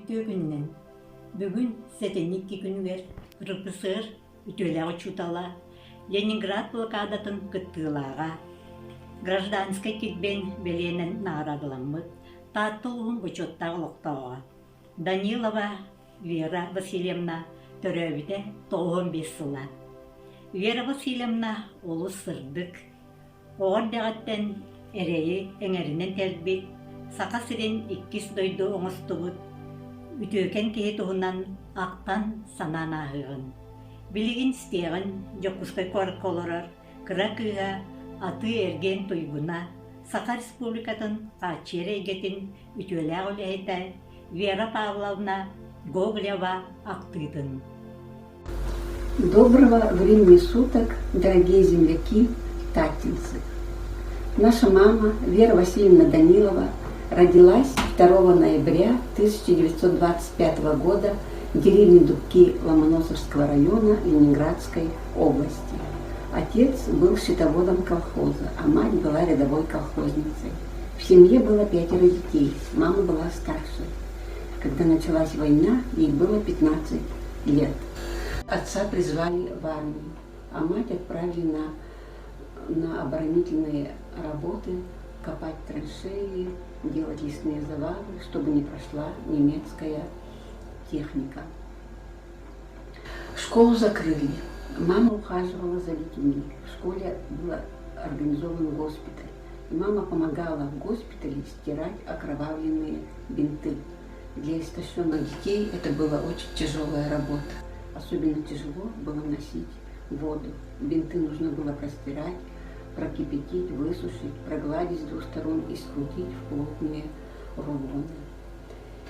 Үтүө күнүнэн! Бүгүн сэтинньи икки күнүгэр РПСР үтүөлээх учуутала, Ленинград блокадатын кыттыылааҕа, гражданскай килбиэн бэлиэнэн наҕараадаламмыт Таатта улууһун бочуоттаах олохтооҕо Данилова Вера Васильевна төрөөбүтэ 95 сыла. Вера Васильевна олус сырдык, Оҕо эрдэҕиттэн эрэйи эҥэринэн тэлбит, Саха сирин иккис дойду оҥостубут үтүөкэн киһи туһунан ахтан санаан ааһыаҕын. Билигин истиэҕин Дьокуускай куоракка олорор кыра кыыһа атыы-эргиэн туйгуна, Саха Республикатын хааччыйар эйгэтин үтүөлээх үлэһитэ Вера Павловна Гоголева ахтыытын. Доброго времени суток, дорогие земляки, таттинцы! Наша мама Вера Васильевна Данилова родилась 2 ноября 1925 года в деревне Дубки Ломоносовского района Ленинградской области. Отец был счетоводом колхоза, а мать была рядовой колхозницей. В семье было пятеро детей, мама была старшей. Когда началась война, ей было 15 лет. Отца призвали в армию, а мать отправили на оборонительные работы, копать траншеи, делать лесные завалы, чтобы не прошла немецкая техника. Школу закрыли. Мама ухаживала за детьми. В школе был организован госпиталь. И мама помогала в госпитале стирать окровавленные бинты. Для истощенных детей это была очень тяжелая работа. Особенно тяжело было носить воду. Бинты нужно было простирать, прокипятить, высушить, прогладить с двух сторон и скрутить в плотные рулоны.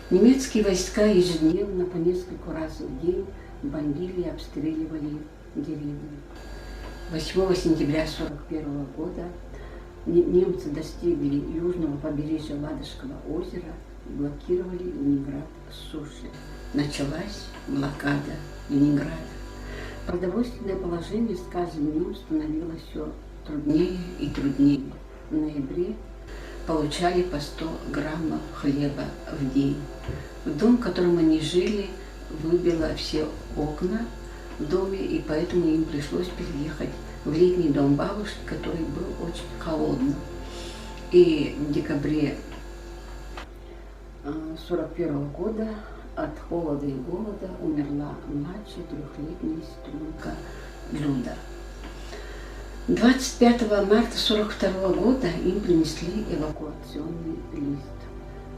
Немецкие войска ежедневно по нескольку раз в день бомбили и обстреливали деревню. 8 сентября 1941 года немцы достигли южного побережья Ладожского озера и блокировали Ленинград с суши. Началась блокада Ленинграда. Продовольственное положение с каждым днем становилось все труднее и труднее. В ноябре получали по 100 граммов хлеба в день. В дом, в котором они жили, выбило все окна в доме, и поэтому им пришлось переехать в летний дом бабушки, который был очень холодным. И в декабре 1941 года от холода и голода умерла младшая трехлетняя сестренка Люда. 25 марта 1942 года им принесли эвакуационный лист.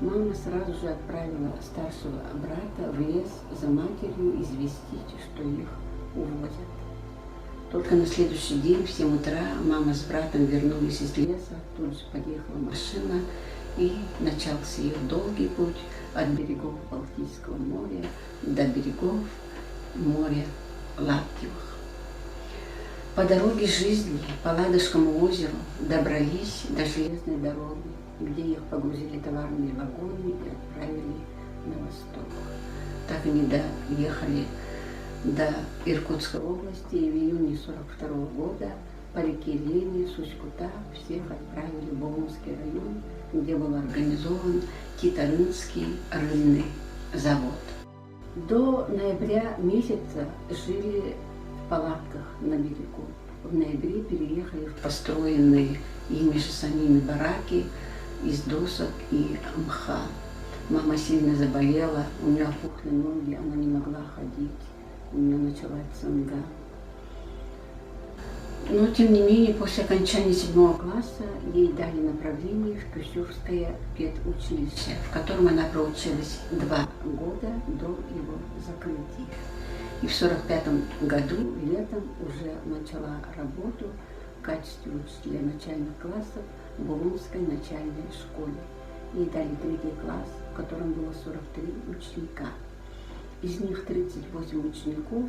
Мама сразу же отправила старшего брата в лес за матерью известить, что их увозят. Только на следующий день в 7 утра мама с братом вернулись из леса, тут же подъехала машина, и начался ее долгий путь от берегов Балтийского моря до берегов моря Лаптевых. По дороге жизни, по Ладожскому озеру добрались до железной дороги, где их погрузили товарные вагоны и отправили на восток. Так они доехали до Иркутской области и в июне 1942 года по реке Лени с Усть-Кута всех отправили в Булунский район, где был организован Титарынский рыбный завод. До ноября месяца жили в палатках на берегу. В ноябре переехали в построенные ими же самими бараки из досок и мха. Мама сильно заболела, у нее опухли ноги, она не могла ходить, у нее началась цинга. Но, тем не менее, после окончания седьмого класса ей дали направление в Кюсюрское педучилище, в котором она проучилась 2 года до его закрытия. И в 1945 году летом уже начала работу в качестве учителя начальных классов в Булунской начальной школе. Ей дали третий класс, в котором было 43 ученика. Из них 38 учеников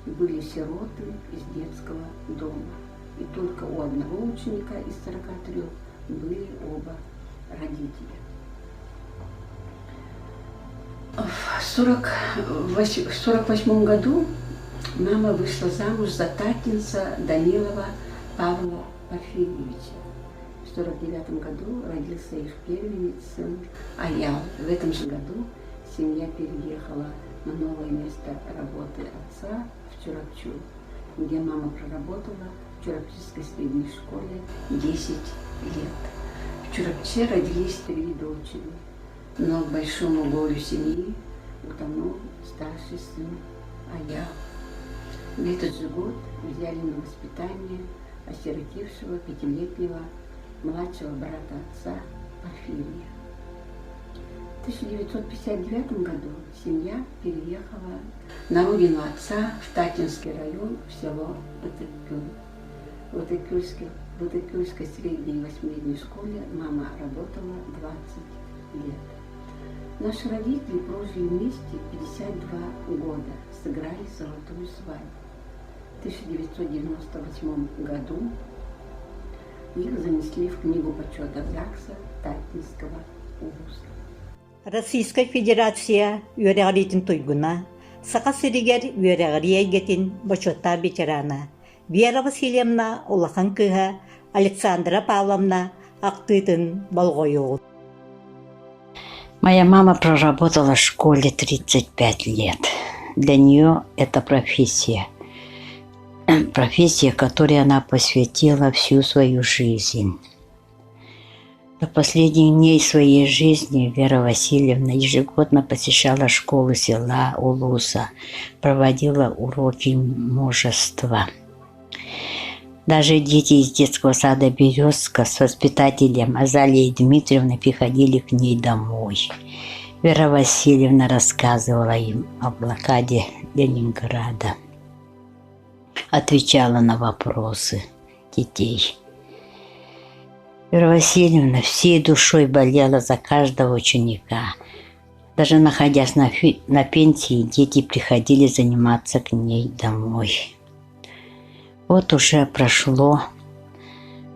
были сироты из детского дома. И только у одного ученика из 43 были оба родителя. В 1948 году мама вышла замуж за Татинца Данилова Павла Порфирьевича. В 1949 году родился их первенец сын Аял. В этом же году семья переехала на новое место работы отца в Чурапчу, где мама проработала в Чурапчинской средней школе 10 лет. В Чурапче родились три дочери, но к большому горю семьи утонул старший сын Аял. В этот же год взяли на воспитание осиротевшего пятилетнего младшего брата отца Порфирия. В 1959 году семья переехала на родину отца в Татинский район, в село Батыккюль. В Батыккюльской, в Батыккюльской средней восьмилетней школе мама работала 20 лет. Наши родители прожили вместе 52 года, сыграли золотую свадьбу. В 1998 году их занесли в Книгу почета ЗАГСа Таттинского улуса. Российскай Федерация үөрэҕириитин туйгуна, Саха сиригэр үөрэҕирии эйгэтин бочуоттаах ветерана Вера Васильевна улахан кыыһа Александра Павловна ахтыытын болҕойуоҕун. Моя мама проработала в школе 35 лет. Для нее это профессия. Профессия, которой она посвятила всю свою жизнь. До последних дней своей жизни Вера Васильевна ежегодно посещала школу села Улуса, проводила уроки мужества. Даже дети из детского сада «Березка» с воспитателем Азалией Дмитриевной приходили к ней домой. Вера Васильевна рассказывала им о блокаде Ленинграда. Отвечала на вопросы детей. Вера Васильевна всей душой болела за каждого ученика. Даже находясь на, фи- на пенсии, дети приходили заниматься к ней домой. Вот уже прошло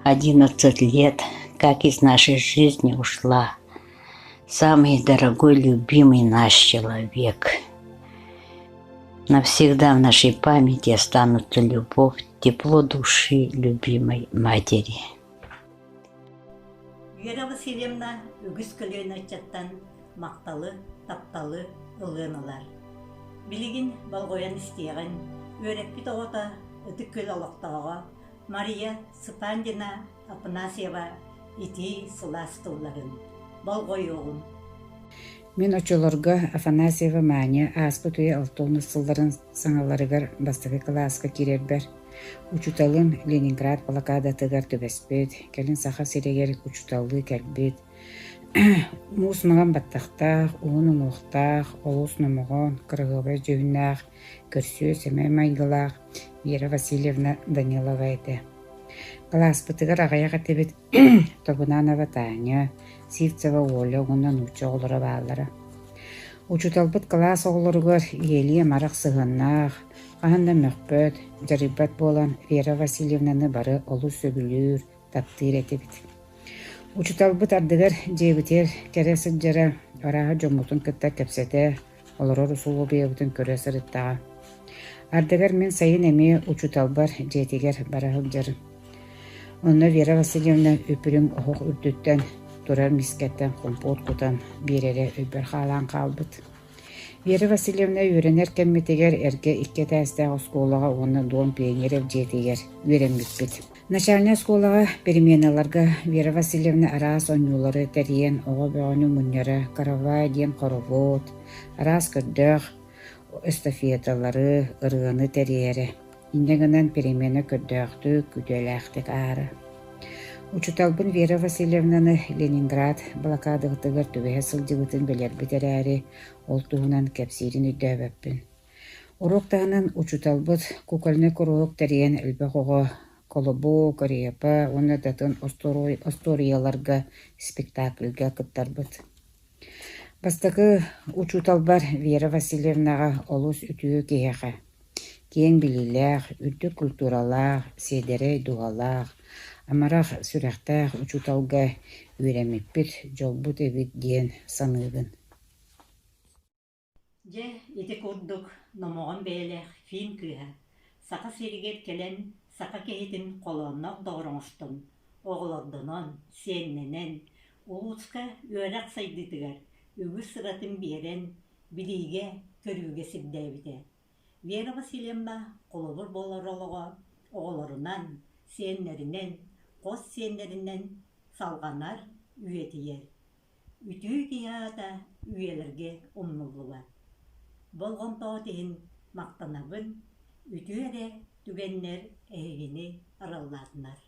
11 лет, как из нашей жизни ушла самый дорогой, любимый наш человек. Навсегда в нашей памяти останутся любовь, тепло души любимой матери. Вера Васильевна үгүс көлүөнэ ыччаттан махталы, тапталы ылыан ылар. Билигин болҕойон истиэҕин, үөрэппит оҕото Ытык Күөл олохтооҕо Мария Сыпандина Афанасьева итии сылаас тылларын болҕойуоҕун. Мин оччолорго Афанасьева Маня ааспыт үйэ алтыонус сылларын саҥаларыгар бастакы кылааска киирэрбэр учууталым Ленинград блокадатыгар түбэспит, кэлин Саха сиригэр учууталлыы кэлбит, муус маҥан баттахтаах, уһун уҥуохтаах, олус номоҕон, кыраһыабай дьүһүннээх, көрсүө-сэмэй майгылаах Вера Васильевна Данилова этэ. Кылааспытыгар аҕыйах этибит Тобунанова Таня, Сивцева Оля уонна нуучча оҕолоро бааллара. Учууталбыт кылаас оҕолоругар ийэлии амарах сыһыаннаах, хаһан да мөхпөт, дьарыйбат буолан Вера Васильевнаны бары олус сөбүлүүр, таптыыр этибит. Учууталбыт ардыгар дьиэбитигэр кэрэ сылдьара, арааһа дьоммутун кытта кэпсэтэ, олорор усулуобуйабытын көрө сырыттаҕа. Ардыгар мин сайын эмиэ учууталбар дьиэтигэр бара сылдьарым. Онно Вера Васильевна үп-үрүҥ оһох үрдүттэн турар миискэттэн хомпуот кутан биэрэрэ өйбөр хаалаан хаалбыт. Вера Васильевна үөрэнэр кэммитигэр эргэ икки этээстээх оскуолаҕа уонна Дом пионеров дьиэтигэр үөрэммиппит. Начальнай оскуолаҕа переменаларга Вера Васильевна араас оонньуулары тэрийэн оҕо бөҕөнү мунньара, каравай диэн хоровод, араас көрдөөх эстафеталары, ырыаны тэрийэрэ. Инньэ гынан перемена көрдөөхтүк, үтүөлээхтик аара. Учууталбын Вера Васильевнаны Ленинград блокадатыгар түбэһэ сылдьыбытын билэрбит эрээри, ол туһунан кэпсиирин өйдөөбөппүн. Уруок таһынан учууталбыт кукольнай куруһуок тэрийэн элбэх оҕо Колобок, Репа уонна да атын остуоруйаларга, спектакльга кыттарбыт. Бастакы учууталбар Вера Васильевнаҕа олус үтүө киһиэхэ, киэҥ билиилээх, үрдүк культуралаах, сиэдэрэй дууһалаах, амарах сүрэхтээх учууталга үөрэммиппит дьолбут эбит диэн саныыбын. Дьэ, ити курдук номоҕон бэйэлээх финн кыыһа Саха сиригэр кэлэн саха киһитин холоонноох доҕор оҥостон, оҕолордонон, сиэннэнэн, улууска үөрэх сайдыытыгар үгүс сыратын биэрэн, билиигэ, көрүүгэ сирдээбитэ. Вера Васильевна холобур буолар олоҕо оҕолорунан, сиэннэринэн, хос сиэннэринэн салҕанар, үйэтийэр. Үтүө киһи аата үйэлэргэ умнуллубат. Болҕомтоҕут иһин махтанабын, үтүө эрэ түгэннэр эһигини араллаатынар.